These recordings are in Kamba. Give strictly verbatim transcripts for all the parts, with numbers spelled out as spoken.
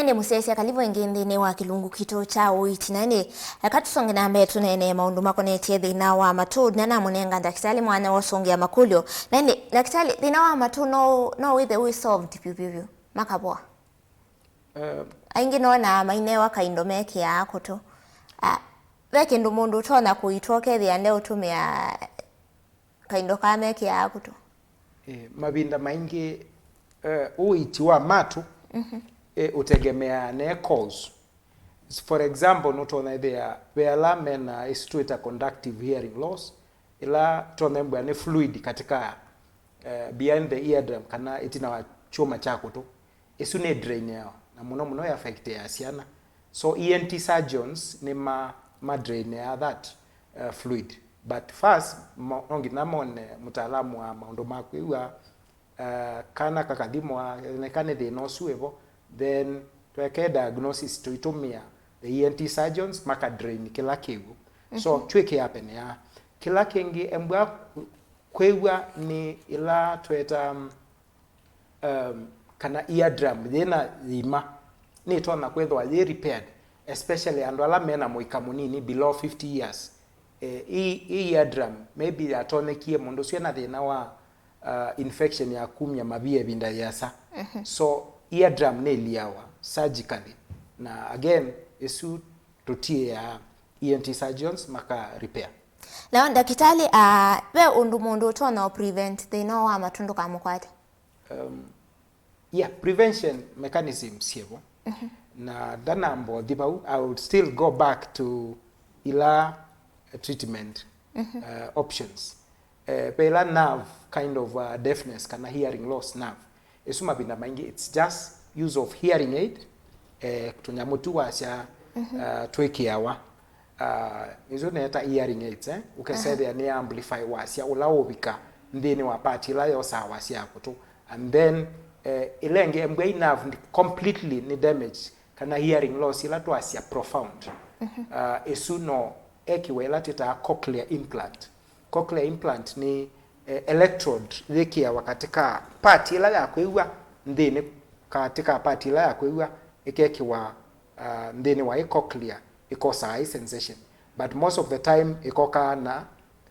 Nĩ mũsyaĩĩsya, kalivu ĩngĩ nthĩnĩ wa kĩlungu kitũ kya ũiiti. Na ĩndĩ, eka tũsonge na mbee tũneenee maũndũ makonetye thĩna wa matũ, na namũnenga ndakĩtalĩ mwanya wa ũsũngĩa makũlyo. Na ĩndĩ, ndakĩtalĩ, thĩna wa matũ no, no wĩthe wĩ solved vyũ vyũ vyũ, makavoa? Eh, Aingĩ nonaa mainewa kaindo mekĩaa kũtũ. Ah, ve kĩndũ mũndũ ũtonya kũitwa ũkethĩa ndeũtũmĩa kaindo kaa mekĩaa kũtũ? Eh, mavinda maingĩ, eh, ũiiti wa matũ, eh, ũtegemeaa ne cause. For example, nũtonya ĩthĩa ve ala mena ĩsu twĩta conductive hearing loss, ĩla tũtonya mbwa nĩ fluid katika, eh, behind the eardrum kana ĩtina wa kyũma kya kũtũ. Ĩsu nĩ drain yao, na mũno mũno ĩ affectĩaa syana. So E N T surgeons nĩ ma, ma drainĩaa that, uh, fluid. But first, mo-, no nginya mone mũtaalamu wa maũndũ ma kwĩw'a, uh, kana kakathimwa, neka nĩ thĩna ũsu wĩvo, then tweke diagnosis tũitũmĩa the E N T surgeons maka drain kĩla kĩw'ũ. So, twĩkĩaa pene ya. Kĩla kĩngĩ, embwa kwĩw'a nĩ ĩla tweta, um, um, kana eardrum yĩna yĩima, nĩtonya kwĩthwa yĩ repaired, especially andũ ala mena mũika mũnini, below fifty years. Eh, ĩ, ĩ eardrum maybe yatonyekie mũndũ ũsu ena thĩna wa, uh, infection ya kumya mavia ĩvinda yĩasa. So eardrum nĩliawa surgically, na again, ĩsu tũtiĩaa E N T surgeons maka repair. Na ndakĩtalĩ, ah, ve ũndũ mũndũ ũtonya ũ prevent thĩna wa matũ ndũkamũkwate? Um, yeah, prevention mechanisms syĩvo. Na ndanamba ũthi vau, I would still go back to ila treatment, uh, options. Eh, ve ila nerve kind of, uh, deafness kana hearing loss nerve. Ĩsu mavinda maingĩ, it's just use of hearing aid, eh, tũnyamũ tu wasya, uh, twĩkĩawa. Uh, nĩsyo neeta hearing aids, eh? Ũkesethĩa nĩ amplify wasya ũla ũvika nthĩnĩ wa part ĩla yosaa wasya ya kũtũ. And then, eh, ĩla ĩngĩ embwa ĩ nerve completely nĩ damage, kana hearing loss ĩla twasya profound. Uh, ĩsu no ekĩwe ĩla twĩtaa cochlear implant. Cochlear implant nĩ, eh, electrode yĩkĩawa katika part ĩla ya kwĩw'a nthĩnĩ, katika part ĩla ya kwĩw'a ĩkekĩwa, uh, nthĩnĩ wa ĩ cochlea, ĩkosaa ĩ sensation. But most of the time ĩkokaa na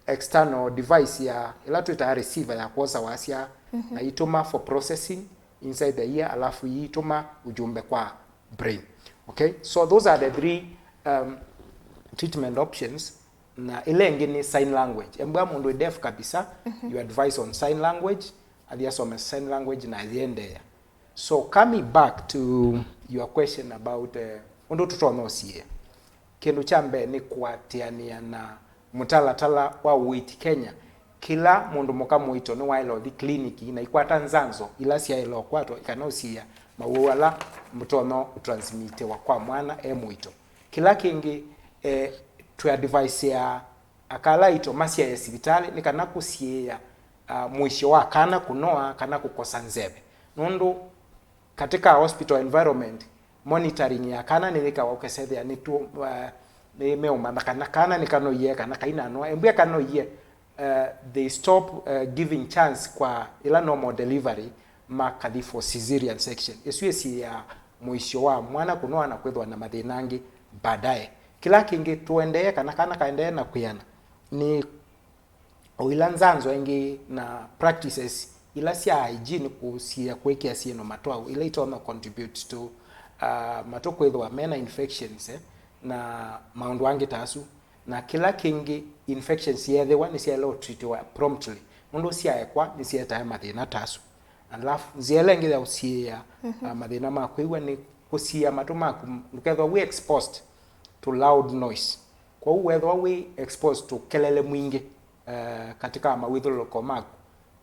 external device ya ĩla twĩtaa receiver ya kwosa wasya, na itũma for processing inside the ear, alafu iitũma ujumbe kwa brain. Okay, so those are the three, um, treatment options. Na ĩla ĩngĩ nĩ sign language. Embwa mũndũ ĩ deaf kabisa, you advise on sign language, athi asome sign language na ayĩendeea. So coming back to your question about, eh, ũndũ tũtonya ũsiĩĩa, kĩndũ kya mbee nĩ kũatĩanĩa na mũtalatala wa ũiiti Kenya. Kĩla mũndũ mũka mũito nĩwaĩle ũthi kliniki na ikwata nzanzo ila syaĩle ũkwatwa, ĩkana ũsiĩĩa mawau ala mũtonya ũtransmitiwa kwa mwana e mũito. Kĩla kĩngĩ, eh, twĩadviseaa aka ala aito masyaĩe sivitalĩ nĩ kana kũsiĩĩa, ah, mũisyo wa kana kũnoa kana kũkosa nzeve. Nũndũ katika hospital environment, monitoring ya kana nĩyĩkawa ũkesethĩa nĩ tu, uh, nĩ meũmanya kana kana nĩkanoie kana kainanoa. Embwa kanoie, uh, they stop, uh, giving chance kwa ĩla normal delivery makathi for caesarean section. Ĩsu ĩsiĩĩa mũisyo wa mwana kũnoa na kwĩthwa na mathĩna angĩ baadaye. Kĩla kĩngĩ tũendee kana kana kaendee na kwĩana nĩ o ila nzanzo ingĩ na practices ila sya hygiene kũsiĩĩa kwĩkĩa syĩno matwaũ, ila itonya contribute to, uh, matũ kwĩthĩwa mena infections, eh, na maũndũ angĩ ta asu. Na kĩla kĩngĩ, infections yeethĩwa nĩsyaĩle ũtreatiwa promptly, nũndũ syaekwa nĩsietae mathĩna ta asu. Alafu, nzĩa ĩla ĩngĩ ya ũsiĩĩa, uh, mathĩna ma kwĩw'a nĩ kũsiĩa matũ maku ndũkethĩwa wĩ exposed to loud noise. Kwoou wethĩwa wĩ exposed to kelele mwingĩ, eh, katika mawĩthyũlũlũko maku,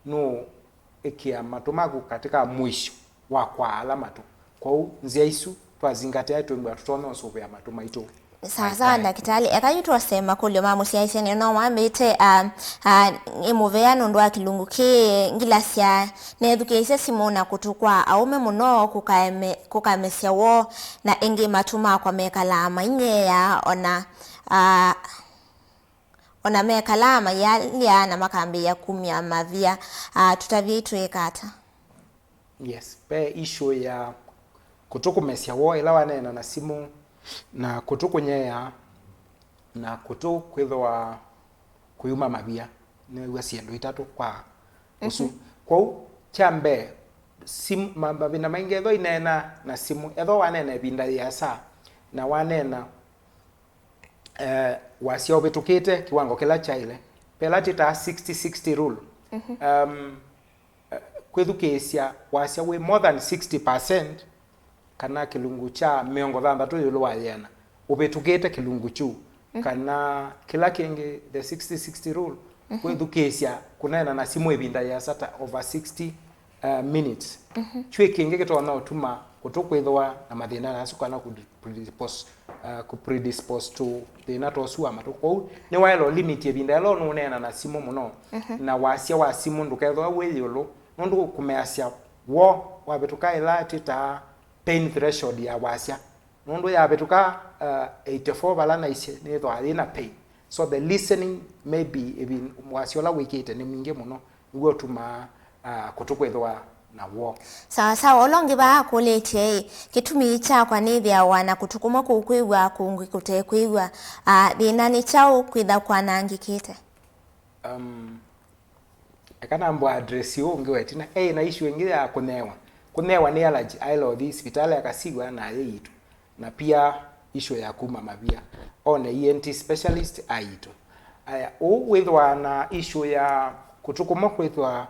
nũĩkĩa matũ maku katika mũisyo wa kwaa ala matũ. Kwoou nzĩa isu twazingatĩa, twĩmbwa tũtonya ũsũvĩa matũ maitũ. Sawa sawa, ndakĩtalĩ. Eka yu twose makũlyo ma mũsyaĩĩsya nĩ no wambĩte, ah, ah, nĩ mũvea nũndũ wa kĩlungu kĩĩ ngilasya nethukĩĩsye simũ na kũtũ kwa aũme mũno kũkaeme-, kũkamesya woo, na ĩngĩ matũ makwa mekalaa mainyeea ona, ah, ona mekalaa mayalya na makambĩĩa kumya mavia. Ah, tũtavye twĩka ata? Yes, ve issue ya kũtũ kũmesya woo ĩla waneena na simũ, na kũtũ kũnyeea, na kũtũ kwĩthĩwa kũyuma mavia. Nĩw'a syĩndũ itatũ kwa ũsu. Mhm. Kwoou, kya mbee, sim-, ma-, mavinda maingĩ ethĩwa ineena na simũ, ethĩwa waneena ĩvinda yĩasa, na waneena, eh, wasya ũvĩtũkĩte kĩwango kĩla kyaĩle, ve ĩla twĩtaa sixty sixty rule. Mhm. Um, eh, kwĩthukĩĩsya wasya wĩ more than sixty percent, kana kĩlungu kya mĩongo thanthatũ ĩũlũ wa yĩana, ũvĩtũkĩte kĩlungu kyu, mhm, kana kĩla kĩngĩ, the sixty sixty rule, mhm, kwĩthukĩĩsya kũneena na simũ ĩvinda yĩasa ta over sixty, uh, minutes. Mhm. Kyũ kĩngĩ kĩtonya ũtuma kũtũ kwĩthĩwa na mathĩna asu kana kũ predispose, uh, kũ predispose to thĩna ta ũsu wa matũ. Kwoou, nĩwaĩle ũlimit ĩvinda ĩla ũnũũneena na simũ mũno, mhm, na wasya wa simũ ndũkethĩwa wĩ ĩũlũ, nũndũ kũmeasya woo wavĩtũka ĩla twĩtaa pain threshold ya wasya. Nũndũ yavĩtũka, uh, eighty-four vala naisye, nĩthĩawa yĩna pain. So the listening, maybe, ĩvin-, wasya ũla wĩkĩte nĩ mwingĩ mũno, nĩw'o ũtumaa, uh, kũtũ kwĩthĩwa na woo. Sawa sawa, ũla ũngĩ vaa akũlĩtye-ĩ, kĩtumi kyakwa nĩthĩawa na kũtũ kũmwe kũu kwĩw'aa, kũngĩ kũte kwĩw'aa, uh, thĩna nĩ kyaũ kwĩtha kwanangĩkĩte? Um, Eka namba address ũũ ũngĩ wa ĩtina. Eĩ na issue ĩngĩ ya kũnyewa. Kũnyewa nĩ allergy. Aĩle ũthi sivitalĩ akasiw'a na ayĩitwa. Na pia issue ya kuma mavia. One E N T specialist aitwa. Aya, ũu wĩthĩwa na issue ya kũtũ kũmwe kwĩthwa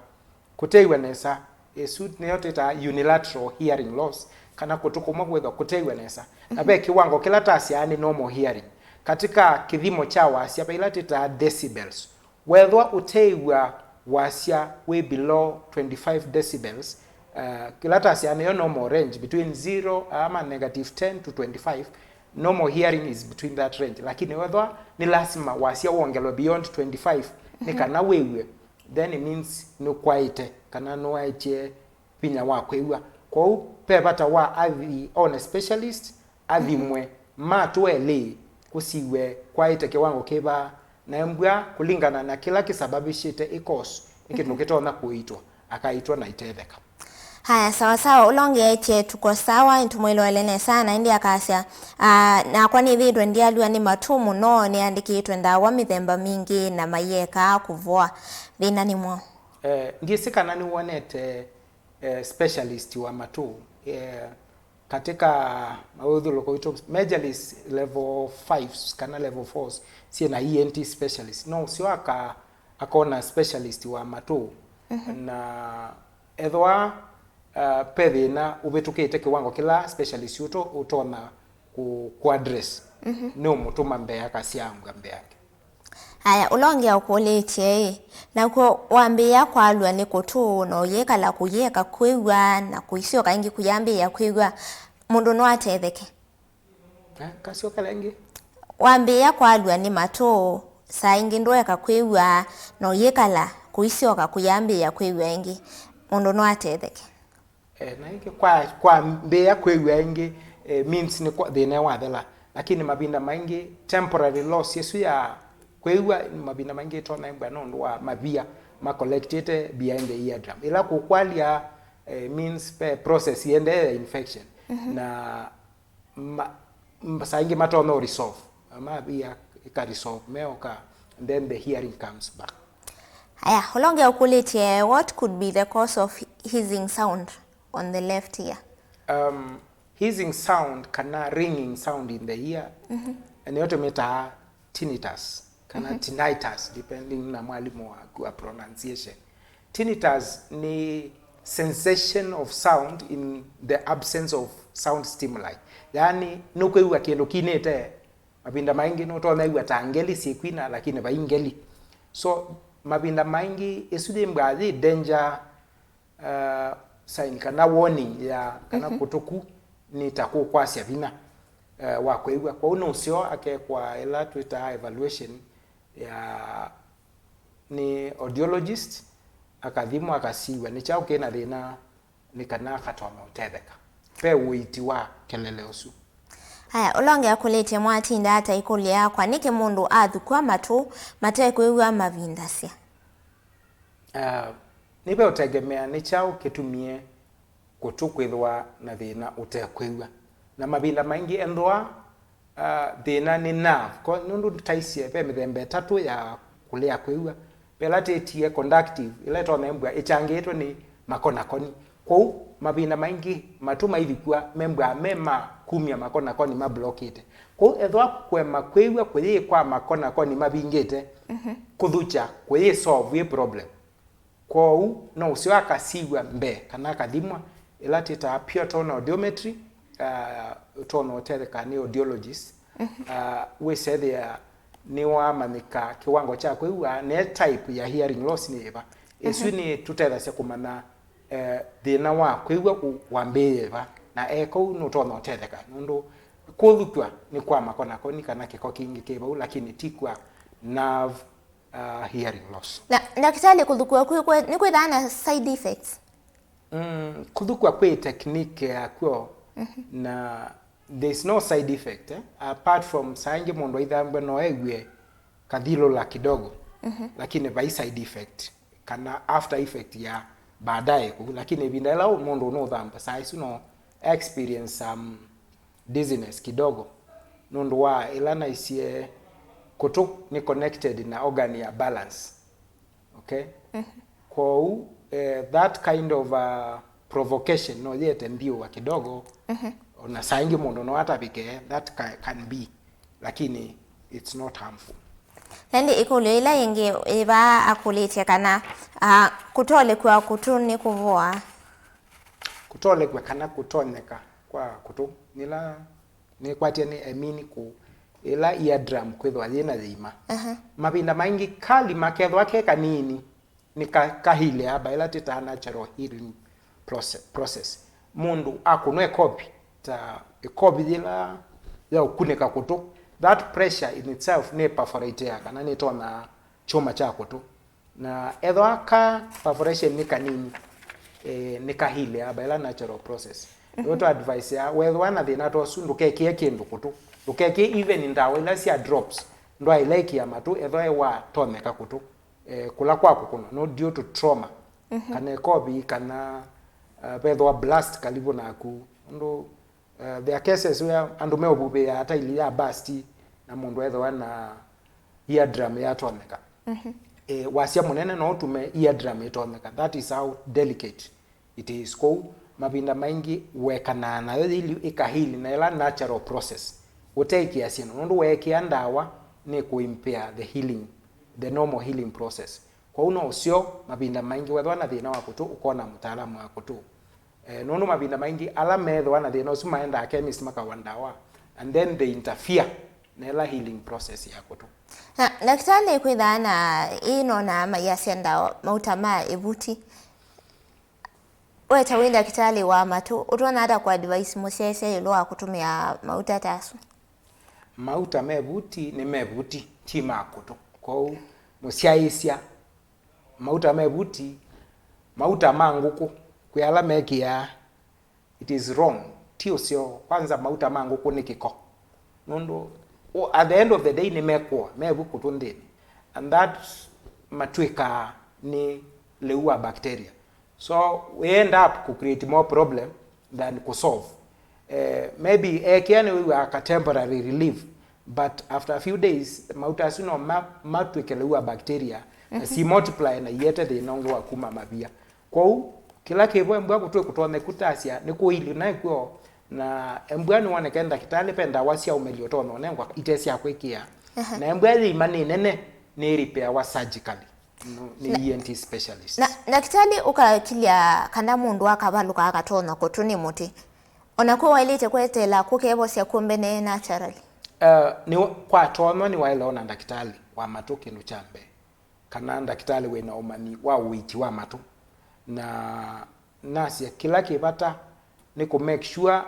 kũtew'a nesa. Ĩsu nĩyo twĩtaa unilateral hearing loss, kana kũtũ kũmwe kwĩthwa kũtew'a nesa. Na ve kĩwango kĩla tasyaa nĩ normal hearing. Katika kĩthimo kya wasya, ve ila twĩtaa decibels. Wethwa ũteĩw'a wasya wĩ below twenty-five decibels, uh, kĩla tasya nĩyo normal range, between zero ama negative ten to twenty-five, normal hearing is between that range. Lakini wethwa nĩ lasima wasya wongelwe beyond twenty-five nĩ kana wĩw'e, then it means nũkwaĩte kana nũwaĩtye vinya wa kwĩw'a. Kwoou ve vata wa athi one specialist, athimwe matũ elĩ, kũsiw'e kwaĩte kĩwango kĩva, na embwa kũlingana na kĩla kĩsababĩshĩte ĩ cause, nĩ kĩndũ kĩtonya kũitwa, akaitwa na itetheka. Haya, sawa sawa, ũla ũngĩ aĩtye tuko sawa, nĩtũmwĩloele nesa, na ĩndĩ akasya, "Ah, nakwa nĩthĩĩtwe ndialw'a nĩ matũ mũno, nĩandĩkĩtwe ndawa mĩthemba mingĩ na mayeka kũvoa. Thĩna nĩ mwaũ?" Eh, ndyĩsĩ kana nĩwonete, eh, specialist wa matũ, eh, katika maũthũlũko witũ, majorly level fives kana level fours syĩ na E N T specialist. No ũseo aka-, akona specialist wa matũ. Mhm. Na ethwa, uh, pe thĩna ũvĩtũkĩte kĩwango kĩla specialist ũto-, ũtonya kũ-, kũ address, mhm, nĩ ũmũtũma mbee akasyaangw'a mbee yake. Aya, ũla ũngĩ akũlĩtye-ĩ, nakw'o wambĩĩa kwalw'a nĩ kũtũ, na ũyĩkala kũyĩeka kwĩw'a, na kũisyoka ĩngĩ kũyambĩĩa kwĩw'a, mũndũ no atetheke? Eh, kasyoka ĩngĩ. Wambĩĩa kwalw'a nĩ matũ, saa ingĩ ndũeka kwĩw'a, na ũyĩkala kũisyoka kũyambĩĩa kwĩw'a ĩngĩ, mũndũ no atetheke? Eh, na ĩngĩ kwa, kwambĩĩa kwĩw'a ĩngĩ, eh, means nĩ kwa, thĩna wathela. Lakini mavinda maingĩ, temporary loss ĩsu ya kwĩw'a, mavinda maingĩ ĩtonya ĩmbwa nũndũ wa mavia ma collectĩte behind the eardrum. Ĩla kũkwalya, eh, means ve process ĩendee ya infection. Mhm. Na ma, ma, saa ingĩ matonya resolve. Mavia ĩka resolve, meoka, and then the hearing comes back. Aya, ũla ũngĩ ũkũlĩtye, what could be the cause of hissing sound on the left ear? Um, hissing sound kana ringing sound in the ear, mhm, nĩyo tũmĩtaa tinnitus, kana, mhm, tinnitus, depending na mwalimũ waku wa pronunciation. Tinnitus nĩ sensation of sound in the absence of sound stimuli. Yaani, nũkwĩw'a kĩndũ kinĩte, mavinda maingĩ nũtonya ĩw'a ta ngeli syĩkwina, lakini vai ngeli. So, mavinda maingĩ, ĩsu yĩmbwa yĩ danger, uh, sign kana warning ya kana, mhm, kũtũ kũ nĩ ta kũkwasya vinya, uh, wa kwĩw'a. Kwoou nĩ ũseo akekwa ĩla twĩtaa evaluation ya, nĩ audiologist, akathimwa, akasiw'a nĩ kyaũ kĩna thĩna, nĩ kana akatonya ũtetheka. Ve ũiiti wa kelele ũsu. Aya, ũla ũngĩ akũlĩtye, mwatinda ata ĩkũlyo yakwa, nĩkĩ mũndũ athukwa matũ matekwĩw'a mavinda sya? Ah, nĩve ũtegemea nĩ kyaũ kĩtumie kũtũ kwĩthĩwa na thĩna ũtekwĩw'a. Na mavinda maingĩ ethĩwa, ah, thĩna nĩ nerve. Ko, nũndũ taisye ve mĩthemba ĩtatũ ya kũlea kwĩw'a. Ve ĩla twĩtie conductive, ĩla ĩtonya embwa ĩkyangĩĩtwe nĩ makonakoni. Kwoou, mavinda maingĩ matũ maithikw'a membwa me ma kumya makonakoni mablokĩte. Kwoou, ethĩwa kũema kwĩw'a kũyĩ kwa makonakoni mavingĩte, kũthukya kũyĩ solve ĩ problem. Kwoou, no ũseo akasiw'a mbee kana akathimwa, ĩla twĩtaa pure tone audiometry, uh, ũtonya ũtetheka nĩ audiologist, uh, wĩsethĩa nĩwamanyĩka kĩwango kya kwĩw'a, ne type ya hearing loss nĩ yĩva. Ĩsu nĩ tũtethasya kũmanya, eh, thĩna wa kwĩw'a ũ-, wambĩĩe va, na eka ũu nũtonya ũtetheka, nũndũ kũthukw'a nĩ kwa makonakoni kana kĩko kĩngĩ kĩ vau, lakini ti kwa nerve, uh, hearing loss. Na ndakĩtalĩ, kũthukw'a kwĩ, kwĩ, nĩ kwĩthaa na side effects? Mm, kũthukw'a kwĩ technique yakw'o, na there's no side effect, eh? Apart from saa ingĩ mũndũ aithambw'a no ewie kathilũla kidogo, lakini vai side effect kana after effect ya baadaye kũu, lakini ĩvinda ĩla mũndũ ũnũthamba saa isu no experience some dizziness kidogo, nũndũ wa ĩla naisye kũtũ nĩ connected na organ ya balance. Okay? Kwoou, eh, that kind of, uh, provocation no yĩete mbiũa kidogo, ona saa ingĩ mũndũ no atavike, that ca-, can be, lakini it's not harmful. Ĩndĩ ĩkũlyo ĩla ĩngĩ ĩva akũlĩtye kana, ah, kũtolekw'a kũtũ nĩ kũvoa. Kũtolekw'a kana kũtonyeka kwa kũtũ nĩla nĩkwatĩe nĩ emini kũ ĩla eardrum kwĩthwa yĩna yĩima. Mavinda maingĩ kalima kethwa ke kanini, nĩ ka, kahilĩaa va ĩla twĩtaa natural healing process, process. Mũndũ akũnwa ĩkovi, ta ĩkovi yĩla ya ũkunĩka kũtũ, that pressure in itself nĩ perforateaa kana nĩtonyaa kyũma kya kũtũ. Na ethĩwa ka perforation nĩ kanini, eh, nĩ kahilĩaa va ĩla natural process. Nĩw'o tũ advise ya, wethĩwa na thĩna ta ũsu, ndũkekĩe kĩndũ kũtũ. Ndũkekĩe even ndawa ila sya drops. Ndwaĩle ĩkĩa matũ, ethĩwa ĩwatonyeka kũtũ, eh, kũla kwa kũkũnwa, no due to trauma, kana ĩkovi, kana, eh, vethĩwa blast karibu naku. Ũndũ, eh, there are cases where andũ meũvuvĩĩa taili ya burst, na mũndũ ethĩwa na eardrum yatonyeka. Eh, wasya mũnene no ũtume eardrum ĩtonyeka. That is how delicate it is. Kwoou, mavinda maingĩ wekanaa nayo yĩilyĩ ĩkahili na ĩla natural process. Ũteĩkĩa syĩndũ, nũndũ weekĩa ndawa nĩ kũ impair the healing, the normal healing process. Kwoou no ũseo, mavinda maingĩ wethĩwa na thĩna wa kũtũ, ũkona mũtaalamu wa kũtũ. Eh, nũndũ mavinda maingĩ ala methĩwa na thĩna ũsu maendaa chemist makawa ndawa, and then they interfere na ĩla healing process ya kũtũ. Na ndakĩtalĩ, kwĩthaa na ĩĩ nonaa mayasya ndawa mauta ma ĩvuti. We ta wĩ ndakĩtalĩ wa matũ, ũtonya ata kũ advise mũsyaĩĩsya ĩũlũ wa kũtũmĩa mauta ta asu? Mauta me vuti nĩ me vuti, ti ma kũtũ. Kwoou mũsyaĩĩsya, mauta me vuti, mauta ma ngũkũ, kwĩ ala mekĩaa, it is wrong. Ti ũseo. Kwanza, mauta ma ngũkũ nĩ kĩko. Nũndũ, o, at the end of the day, nĩmekũa, me vu kũtũ nthĩnĩ. And that matw'ĩkaa nĩ lĩu wa bacteria. So, we end up kũ create more problem than kũ solve. Eh, maybe ekĩa nĩwĩw'aa ka temporary relief, but after a few days, mauta asu no ma, matw'ĩke lĩu wa bacteria, na si multiply na iete thĩna ũngĩ wa kuma mavia. Kwoou, kĩla kĩvo embwa kũtũ ĩkũtonya kũtasya nĩ kũilyĩ nakw'o, na embwa nĩwoneke ndakĩtalĩ, ve ndawa sya ũmelya ũtonya ũnengwa ite sya kwĩkĩa. Na embwa yĩima nĩ nene, nĩ ĩripeawa surgically, no, nĩ E N T specialist. Na ndakĩtalĩ ũkakilya kana mũndũ akavalũka akatonya kũtũ nĩ mũtĩ, ona kwĩ waĩlĩte kweteela kũkevosya kw'o mbene naturally? Uh, nĩ, kwatonywa nĩwaĩle ona ndakĩtalĩ wa matũ kĩndũ kya mbee, kana ndakĩtalĩ wĩ na ũmanyi wa ũiiti wa matũ. Na nasya kĩla kĩ vata nĩ kũ make sure,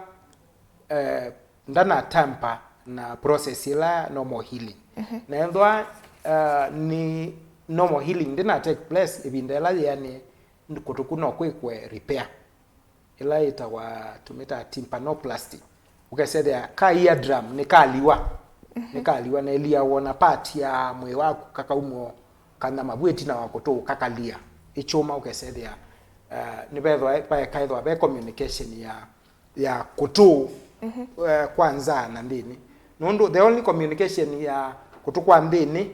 eh, ndana tamper na process ĩla ya normal healing. Na ethĩwa, eh, nĩ normal healing ndĩna take place ĩvinda ĩla yĩanĩe, kũtũ kũ no kwĩkwe repair, ĩla yĩtawa, tũmĩtaa tympanoplasty. Ũkesethĩa ka eardrum nĩkaliwa, nĩkaliwa, na ĩliawa na part ya mwĩĩ waku kakaumwo kanyama vu ĩtina wa kũtũ kakalia ĩkyũma, ũkesethĩa Uh, nĩvethwa paekaĩthwa ve communication ya, ya kũtũ, uh, kwa nza na nthĩnĩ. Nũndũ the only communication ya kũtũ kwa nthĩnĩ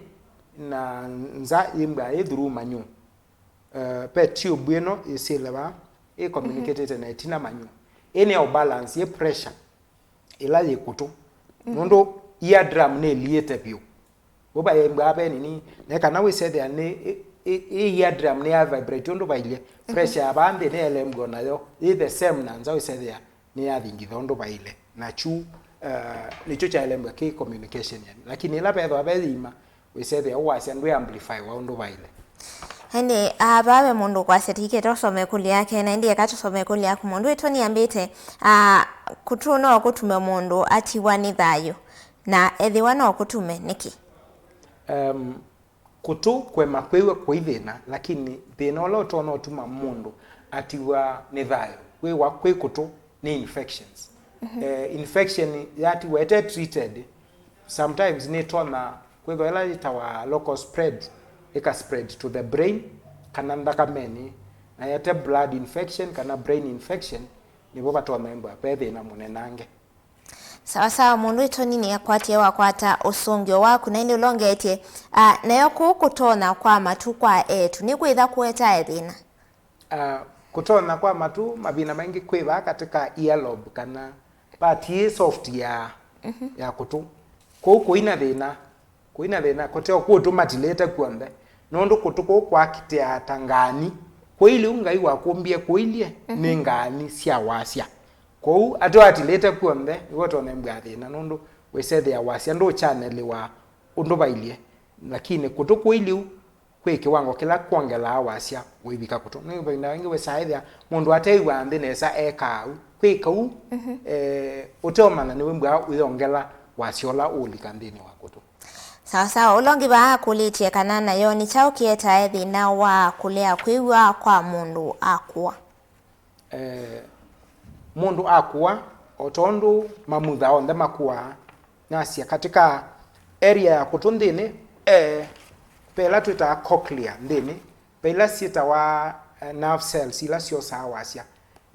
na nza yĩmbwa yĩ through manyũ. Uh, ve tube ĩno ĩsĩlawa ĩ communicatĩte na ĩtina manyũ. Ĩ nĩ ya balance, ĩ pressure ĩla yĩ kũtũ. Nũndũ eardrum nĩliĩte vyũ. Ũva yĩmbwa ve nini, na kana wĩsethĩa nĩ, ĩ, ĩ, ĩ eardrum nĩ ya vibrate ũndũ vailye. Pressure ya vaa nthĩ nĩelembwa nayo, ĩ the same na nza wĩsethĩa nĩyathingitha ũndũ vaile. Na kyu, uh, nĩkyo kyaelembwa kĩ communication yani. Lakini ĩla vethwa ve yĩima, wĩsethĩa ũwasya ndwĩ amplify wa ũndũ vaile. Ĩndĩ, ah, vaa ve mũndũ ũkwasya tikĩte ũsome ĩkũlyo yake, na ĩndĩ eka tũsome ĩkũlyo yaku. Mũndũ witũ nĩambĩte, ah, kũtũ no kũtume mũndũ atiwa nĩ thayũ, na ethĩwa no kũtume, nĩkĩ? Um, kũtũ kũema kwĩw'a kũi thĩna, lakini thĩna ũla ũtonya ũtuma mũndũ atiwa nĩ thayũ wĩwa kwĩ kũtũ nĩ infections. Eh, infection yatiwa ĩte treated, sometimes nĩtonya kwĩthwa ĩla yĩtawa local spread, ĩka spread to the brain, kana nthakamenĩ, na yate blood infection kana brain infection, nĩvo vatonya ĩmbwa ve thĩna mũnenange. Sawa sawa, mũndũ witũ nĩnĩakwatie wakwata ũsũngĩo waku, na ĩndĩ ũlongetye, ah, nayo kũu kũtonya kwa matu kwa eĩtu nĩkwĩtha kũetae thĩna? Ah, kũtonya kwa matu mavinda maingĩ kwĩ vaa katika earlobe kana part ĩ soft ya, ya kũtũ. Kũu kũina thĩna, kũina thĩna, kũteo kũtũmatilĩte kw'onthe, nũndũ kũtũ kũu kwakitĩaa ta ngaani. Kũilyĩ ũu Ngai wakũmbie kũilye nĩ ngaani sya wasya. Kwoou ateo atilĩte kw'onthe, nĩw'o ũtonya ĩmbwa thĩna, nũndũ wĩsethĩa wasya ndũchanelĩwa ũndũ vailye, lakini kũtũ kũilyĩ ũu kwĩ kĩwango kĩla kwongelaa wasya ũivika kũtũ. Nĩ mavinda maingĩ wĩsaa ĩthĩa mũndũ ateĩw'aa nthĩ nesa ekaa ũu. Kwĩka ũu, eh, ũteũmanya nĩwĩmbwaa ũyongela wasya ũla ũũlika nthĩnĩ wa kũtũ. Sawa sawa, ũla ũngĩ vaa akũlĩtye kana nayo nĩ kyaũ kĩetae thĩna wa kũlea kwĩw'a kwa mũndũ akũa? Eh, mũndũ akũa, o tondũ mamutha onthe makũaa, nasya katika area ya kũtũ nthĩnĩ, eh, ve ĩla twĩtaa cochlea nthĩnĩ, ve ila syĩtawa, eh, nerve cells ila syosaa wasya,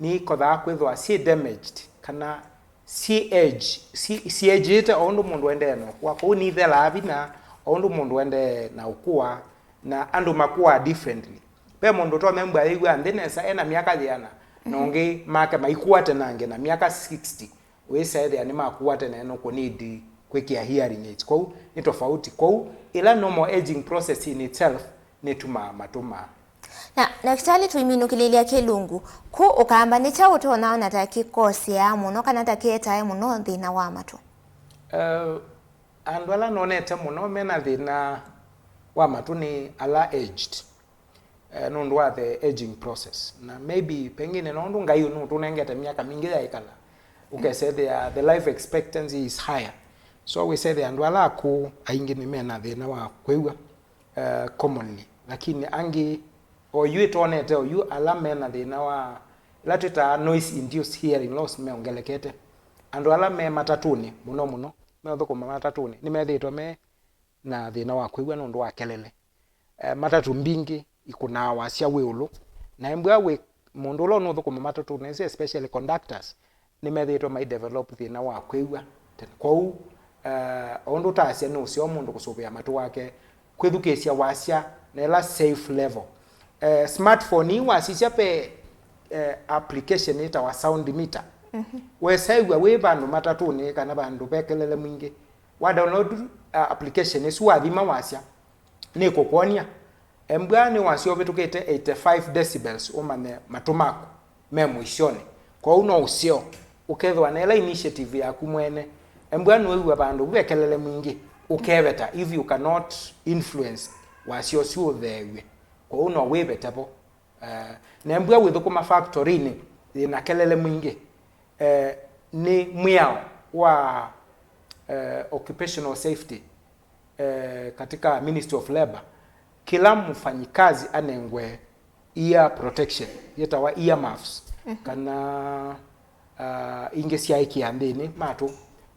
nĩikothaa kwĩthwa syĩ damaged kana syĩ age, syĩ, syĩagĩte o ũndũ mũndũ endee na ũkũa. Kwoou nithelaa vinya o ũndũ mũndũ endee na ũkũa, na andũ makũaa differently. Ve mũndũ ũtonya ĩmbwa yĩw'a nthĩ nesa ena myaka yĩana, na ũngĩ make maikũa tenange na myaka sixty. Wĩsaĩthĩa nĩmakũa tene no kũnidi kwĩkĩa hearing aids. Kwoou nĩ tofauti. Kwoou ĩla normal aging process in itself nĩtumaa matũmaa. Na ndakĩtalĩ, tũiminũkĩlĩlya kĩlungu, kũ ũkamba nĩ kyaũ ũtonya ona ta kĩkosea mũno kana ta kĩetae mũno thĩna wa matũ? Eh, andũ ala nonete mũno mena thĩna wa matũ nĩ ala aged. Eh, nũndũ wa the aging process. Na maybe pengine nũndũ Ngai nũtũnengete myaka mingĩ ya ĩkala, ũkesethĩa the life expectancy is higher. So wĩsethĩa andũ ala akũũ aingĩ nĩ mena thĩna wa kwĩw'a, eh, commonly. Lakini angĩ, oyu ĩtonete oyu, ala mena thĩna wa ĩla twĩtaa noise induced hearing loss meongelekete. Andũ ala me matatũnĩ mũno mũno, meũthũkũma matatũnĩ, nĩmethĩĩtwe me na thĩna wa kwĩw'a nũndũ wa kelele. Eh, matatũ mbingĩ ikũnaa wasya wĩ ũlũ, na embwa wĩ mũndũ ũla ũnũthũkũma matatũnĩ, especially conductors, nĩmethĩĩtwe mai develop thĩna wa kwĩw'a tene. Kwoou, eh, o ũndũ ũtaasya, nĩ ũseo mũndũ kũsũvĩa matũ wake kwĩthukĩĩsya wasya na ĩla safe level. Eh, smartphone ii wasisya ve, eh, application ĩtawa sound meter. Wesaĩw'a wĩ vandũ matatũnĩ kana vandũ ve kelele mwingĩ, wa download, uh, application ĩsu, wathima wasya, nĩkũkwony'a embwa nĩ wasya ũvĩtũkĩte eighty-five decibels, ũmanye matũ maku me mũisyonĩ. Kwoou no ũseo ũkethĩwa na ĩla initiative yaku mwene. Embwa nũĩw'a vandũ ve kelele mwingĩ, ũkeveta if you cannot influence wasya ũsu ũtheew'e. Kwoou no wĩvete vo. Eh, na embwa wĩthũkũma factory-inĩ yĩna kelele mwingĩ, eh, nĩ mwĩao wa, eh, occupational safety, eh, katika Ministry of Labor, kĩla mfanyikazi anengwe ear protection, yĩtawa ear muffs, kana, ah, ingĩ syaĩkĩa nthĩnĩ matũ.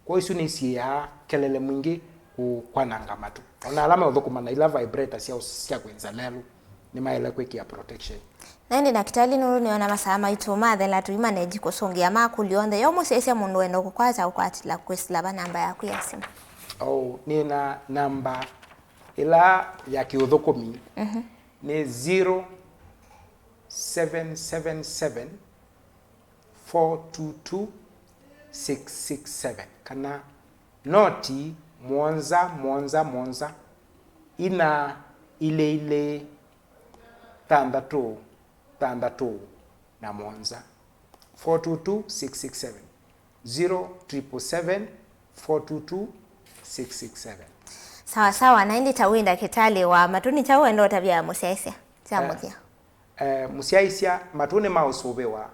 Kwa isu nĩsiĩaa kelele mwingĩ kũ-, kwananga matũ. Ona ala meũthũkũma na ila vibrator sya, sya kwĩnza lelũ, nĩmaĩle kwĩkĩa protection. Na ĩndĩ ndakĩtalĩ, nũndũ nĩona masaa maitũ mathela, tũimanenji kũsũngĩa makũlyo onthe. Yo mũsyaĩĩsya mũndũ wenda kũkwata, ũkwatĩla kwĩsĩla va namba yaku ya simũ? Oh, nĩ na namba ĩla ya kĩũthũkũmi. Mhm. Nĩ zero seven seven seven, four two two, six six seven, kana noti mũonza mũonza mũonza, ina ilĩ ilĩ, thanthatũ thanthatũ na mũonza, four two two six six seven, zero triple seven, four two two, six six seven. Sawa sawa. Na ĩndĩ ta wĩ ndakĩtalĩ wa matũ, nĩ kyaũ wenda ũtavya mũsyaĩĩsya kya mũthya? Eh, mũsyaĩĩsya, matũ nĩ ma ũsũvĩwa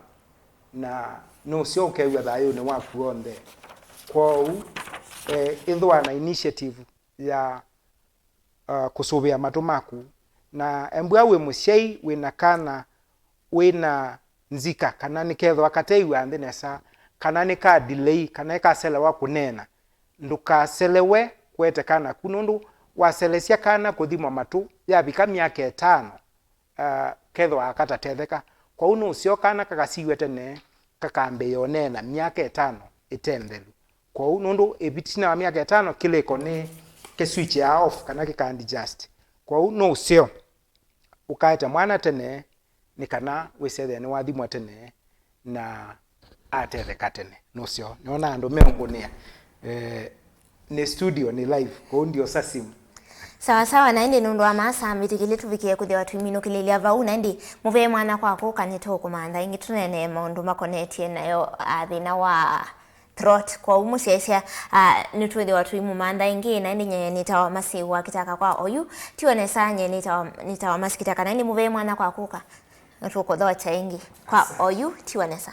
na nũseo ũkew'a thayũnĩ waku w'onthe. Kwoou, eh, ĩthũa na initiative ya uh, kũsũvĩa matũ maku. Na embwa wĩ mũsyai wĩ na kana wĩ na nzika, kana nĩkethĩwa kateĩw'a nthĩ nesa, kana nĩka delay, kana ĩkaselewa kũneena, ndũkaselewe kũete kana ku, nũndũ waselesya kana kũthimwa matũ yavika myaka ĩtano, uh, kethĩwa katatetheka. Kwoou nũseo kana kakasiw'e tene kakambĩĩa ũneena myaka ĩtano ĩte nthelu. Kwoou nũndũ ĩtina wa myaka ĩtano kĩlĩko nĩ kĩ switch ya off kana kĩka adjust. Kwoou nũseo ũkaete mwana tene nĩ kana wĩsethĩa nĩwathimwa tene na atetheka tene. Nũseo nĩona andũ meũngũnĩa. Eh, nĩ studio, nĩ live, kwoou ndiosa simu. Sawa sawa. Na ĩndĩ nũndũ wa masaa, mbĩtĩkĩlye tũvikĩe kũthĩwa tũiminũkĩlĩlya vau. Na ĩndĩ mũvee mwana kwa kũka, nĩtũkũmantha ĩngĩ tũneenee maũndũ makonetye nayo, ah, thĩna wa throat. Kwoou mũsyaĩĩsya, ah, nĩtwĩthĩwa tũimũmantha ĩngĩ. Na ĩndĩ nyie nĩtawa Masi wa Kitaka kwa oyu, tiwa nesa, nyie nĩtawa, nĩtawa Masi Kitaka. Na ĩndĩ mũvee mwana kwa kũka, nĩtũkũthokya ĩngĩ kwa oyu, tiwa nesa.